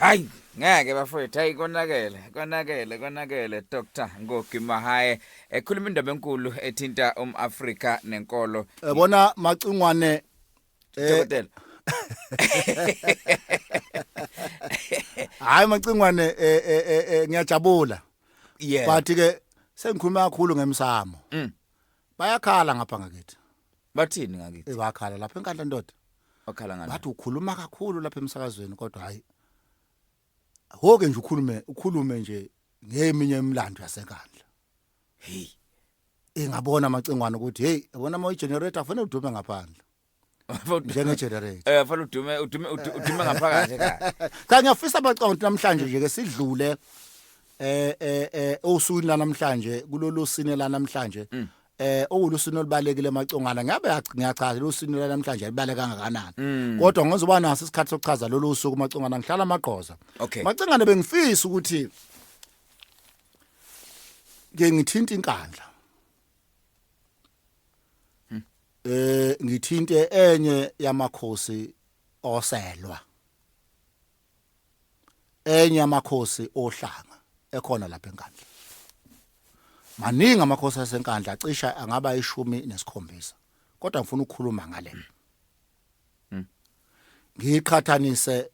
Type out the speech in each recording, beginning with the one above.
Hayi ngeke bafowethu, hayi konakele, konakele, konakele. Dr Ngogi Mahaye ekhuluma indaba enkulu ethinta umAfrika nenkolo. Yabona Macingwane, Dokotela. Hayi Macingwane, ngiyajabula. But ke sengikhuluma kakhulu ngemsamo. Bayakhala ngapha ngakithi. Bathini ngakithi? Bayakhala lapha eNkandla ndoda. Bakhala ngani? Bathi ukhuluma kakhulu lapha emsakazweni, kodwa hayi. Hoke nje ukhulume, ukhulume nje ngeminye imilando yaseNkandla. Hey. Ingabona Macingwane ukuthi hey, yabona uma uyigenerator kufanele udume ngaphandle. Njenge generator. Fanele udume, udume, udume ngaphakathi ekhaya. Cha, ngiyafisa bacanga ukuthi namhlanje nje ke sidlule osukwini la namhlanje, kulolu sine la namhlanje, okulusini olubalekile Macongana. Ngabe ngiyachaza lusini la namhlanje libaleka kangakanani, kodwa ngozoba naso isikhathi sokuchaza lolu suku Macongana, ngihlala amagqoza. Macingane, bengifisa ukuthi ke ngithinta iNkandla, ngithinte enye yamakhosi oselwa, enye yamakhosi ohlanga ekhona lapha eNkandla. Maningi amakhosi aseNkandla, cisha angaba 17, kodwa ngifuna ukukhuluma ngale, ngiqhathanise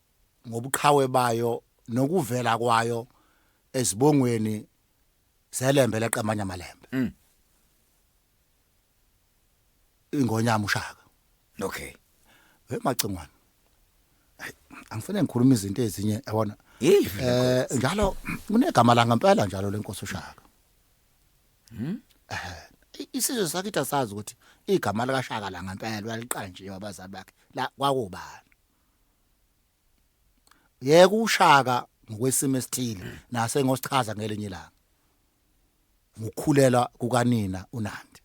ngobuqhawe bayo nokuvela kwayo ezibongweni zeLembe leqamanya amalembe, ingonyama uShaka. We Macingwane, hayi, angifune ngikhuluma izinto ezinye, yabona. Hey. Njalo kunegama la ngempela njalo lenkosi uShaka. Isizwe sakithi asazi ukuthi igama lika Shaka la ngempela waliqanjiwe abazali bakhe la kwakubani. Yeke uShaka ngokwesimo esithile nase ngosichaza ngelinye ilanga. Ngokukhulela kukanina uNandi,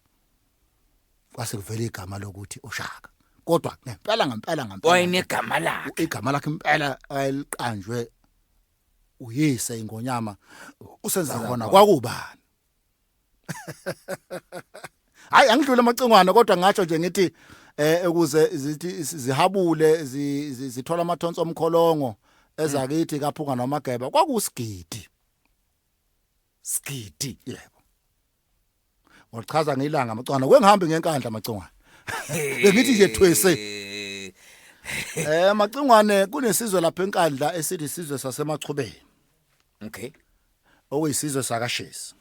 kwase kuvela igama lokuthi uShaka, kodwa ngempela ngempela ngempela Wayenegama lakhe. Igama lakhe impela ayeliqanjwe uyise ingonyama usenza khona kwakubani. Hayi, angidlule amacingwane, kodwa ngasho nje ngithi ukuze zithi zihabule zithola amathonsi omkholongo ezakithi kaphunga nomageba, kwakusigidi. Sigidi. Yebo, ngochaza ngilanga amacingwane kwengihambe ngeNkandla amacingwane, bengithi nje thwese. Macingwane, kunesizwe lapha eNkandla esithi isizwe saseMachubeni, okuyisizwe sakaShezi.